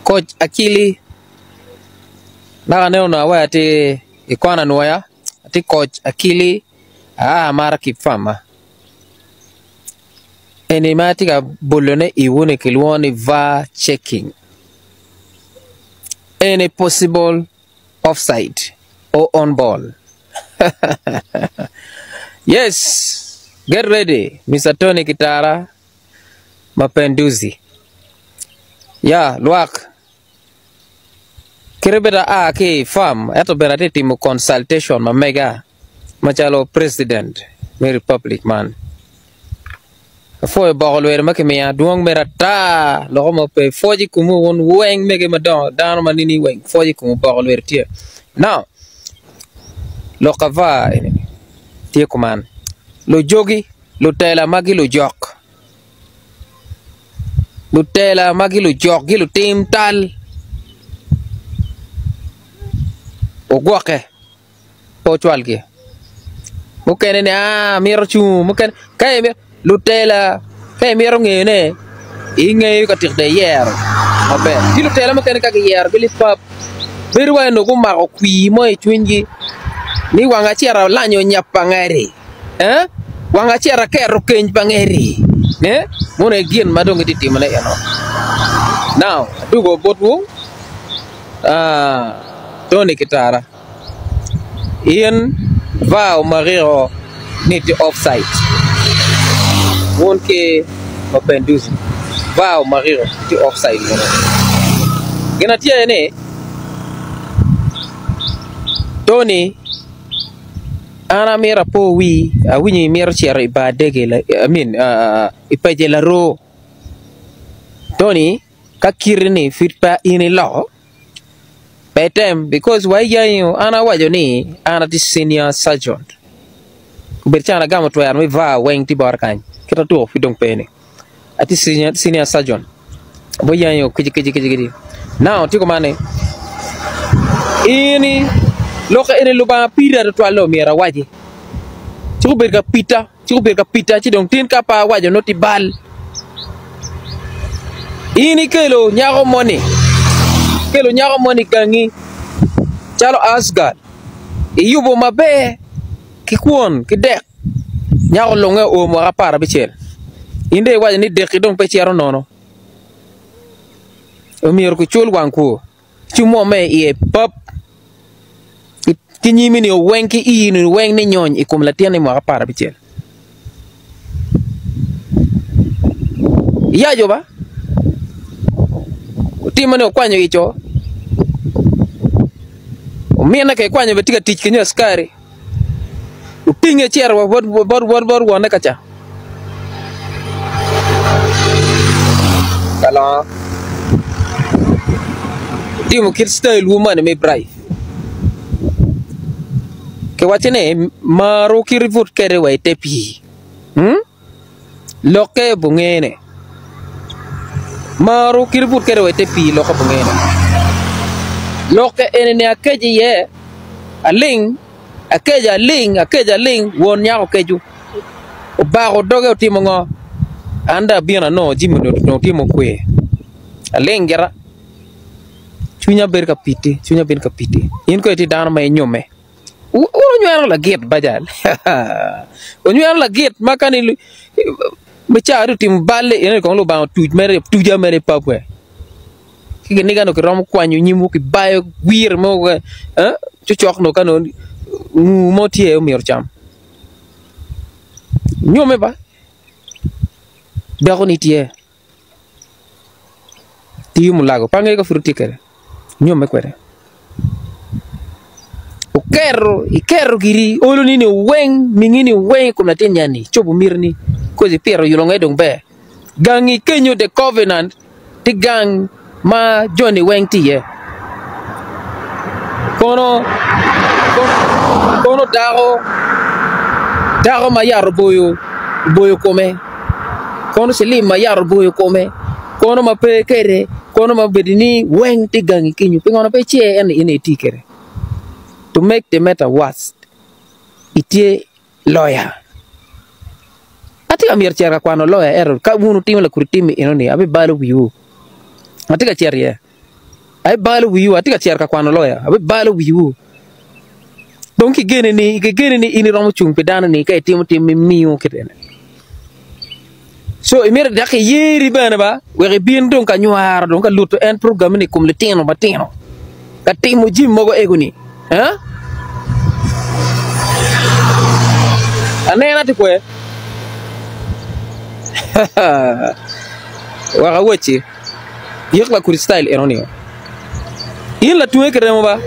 Koc Akili dok aneno onongo aweyo atye i kona nwoya atye koc Akili aa amaro kip fama eni ma atye ka bolone iwu ni kilwongo ni var checking any possible offside or on ball yes get ready Mister Tony Kitara Mapenduzi ya lwak kite bed aa ki i farm ento bene atye ka timo consultation ma mega macalo president me republic man apwoyo boko lwedo ma kimiya dwong mere ata loko mo pe pwoc i komu wun weng mege madongo dano ma nini weng pwoc i komu boko lwedo tye now lok ava eni tye kuman lujogi Lutela magi lujok, lutela magi lujok gilutim tal ogwokke pe ocwalgi mukene ni aa mito cung mukene ka lutela ka imito ngeyone ingeyo ka tika dong iyero maber ki lutela mukene ka giyero gilipap bedo wai onongo gumako kwir mo i cwinygi ni wang acito alanyo nyap pa ngati. Eh? Wang acito aketo keny pa ngeti. Eh? Mono aye gin ma dong itye timone eno. Now, adugo botwu, ah, Tony Kitara. In va omakiko ni itye offside. Wun ki Mapenduzi, va omakiko itye offside wunu. Gin atye aye ni, Tony An amito apo wii, awinyo imito cito i bar dege, I mean i pece laroo. Tony, ka kiti ni pud pe in iloko, pe item because wa iyanyo an awaco ni an atye senior sergeant. Obedo calo agamo twero me var weng tye bota kany, kit atuko pud dong pe ni. Atye senior sergeant guyenyo kici kici kici kici now tye kuman ni in lok eni Lubanga pida tutwal dong myero awaci ci gubedo ka pida ci gubedo ka pida ci dong tin ka pe awaco nongo tye bal in ikelo nyako moni ikelo nyako moni gangi calo Asgard iyubo maber ki kwon ki dek. Nyako olunge oo mwaka aparabicel. In dong iwaco ni deki dong pe cito nono. Omyero kicul wang kwo ci mwomme i iye pap ki nyimi ni oweng ki ii ni weng ni nyony i kom latin ni mwaka aparabicel. Iyaco ba otimo ni okwanyo ico omine ka ikwanyo bene tye ka tic ki nyo askari. Otinge ecito wa bot wonne ka ca. Kalongo otimo kit citailwu moni me braif kiwacce ni maru kit ibut kwede wa ite pii. Lokke bungene. Maru kit ibut kwede wa ite pii lokke bungene. Lokke eni ni akeco iye aling, akeco aling, akeco aling, won nyako okeco. Obako doge otimo ngo? An dong abino anongo jami onongo tye mukwe. Aling gira. Cwinya bedo ka piti, cwinya bedo ka piti. In kono itye dano ma inyomme. Wun wunywero lagit bajal, wunywero lagit ma ka ni me ca odi otimo balle eno kong Lubanga otuc mere otuca mere i pabwe ki kiniga nongo kiromo kwanyo nyimwu kibayo wir mo cocok nongo ka nongo nguu mo tye omyero ocam nyomme ba dako ni tye. Tiyo mulago pe angeyo ka pud wutye kwede nyomme kwede oketo iketo giri olo nini weng mingi ni weng i kom latin nyani cobo mitini koci ipito yulo nge dong ber gangi kenyo the covenant tye gang ma joni weng tye iye kono kono dako dako ma yat oboyo oboyo kome kono cilim ma yat oboyo kome kono ma pe kwede kono ma obedo ni weng tye gangi kenyo pingo pe icer ento in aye iti kwede to make the matter worse itye loya. Atye ka myero cito ka kwano loya ento ka wun wutimo lakudi tim-mi enoni abibalo wiwu. Atye ka cito iye. Abibalo wiwu, atye ka cito ka kwano loya, abibalo wiwu. Dong kigeni ni, kigeni ni in iromo cung pi dano ni ka itimo tim me miyo kit ene. So imito dok iyeri bene ba wek ibin dong ka nywaro dong ka luto en program ni i kom litino matino ka timo jami mogo ego ni. Eh? Anena tye kwe. Wek awacci. Yik Lakricitayo eno ni, In latunge ki remo ba?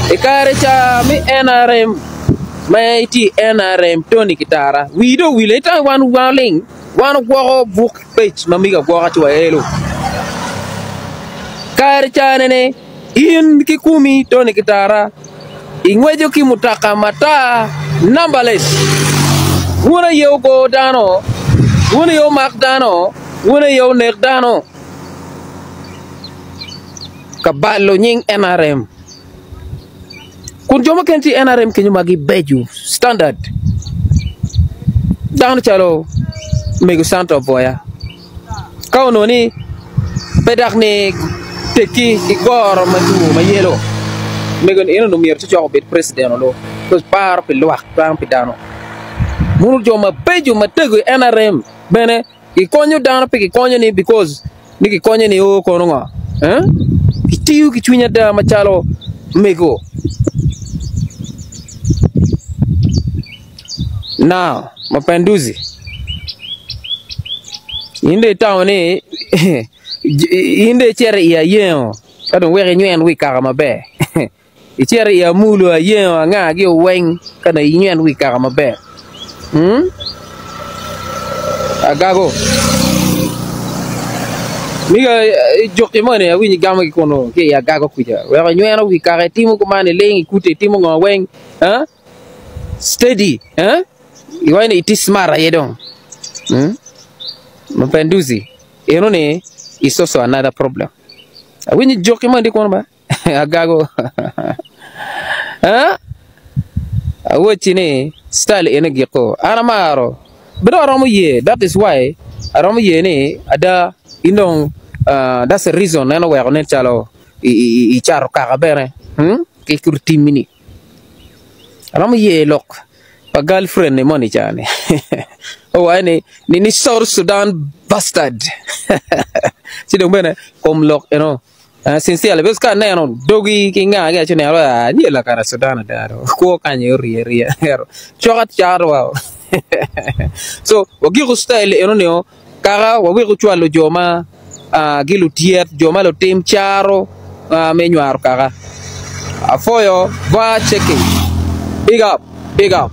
I kare ca me NRM ma itye i NRM Tony Kitara, wii dong owile itang wan oling, wan ogwoko buk pec ma mege agwoka ci waelo. Kare ca nene in ki kumi Tony Kitara ingweco ki mutoka matar numberless. Wun aye wugo dano, wun aye wumak dano, Wun aye wunek dano ka balo nying NRM kun jo mukene tye i NRM kenyo ma gibeco standard dano calo mego Santa Obwoya ka onongo ni pe dok ni tekki ki goro ma two ma yelo mego ni en onongo myero ci cok obed president olo paro pi lwak paro pi dano mono jo mabeco matego i NRM bene gikonyo dano pe gikonyo ni because ni gikonyo ni o kono ngo eh gitiyo ki cwiny ada macalo mego now mapenduzi in dong itamo ni in dong icito i ayengo ka dong wek inywen wi kaka maber. Icito i amulo ayengo anga-gi oweng ka dong inywen wi kaka maber. Hmm? Agago. Miga juki moni awinyo igamo ki kunu ki i agago kuca. Weko inyweno wi kaka itimo kuman iling ikute itimo ngo weng. Huh? Steady. Huh? Iwaco ni itye smart aye dong. Hmm? Mapenduzi. Eno ni is also another problem. Awinyo juki moni tye kunu ba. Agago awacci ni style eni giko an amaro bene aromo ye that is why aromo ye ni ada in dong that's the reason en oweko nen calo icato kaka bene ki kit timmi ni aromo ye lok pa girlfriend ni moni ca ni owaco ni ni South Sudan bastard ci dong bene kom lok eno. Sincerely because ka aneno dogi ki nga gi aci neno ah nyo lakara Sudan ada do kwo kany aye orye aryeya cok acata wa so wagiko style eno nio kaka waweko cwalo jo ma gi lutyet jo ma lutim caro me nywaro kaka apwoyo var checking big up big up.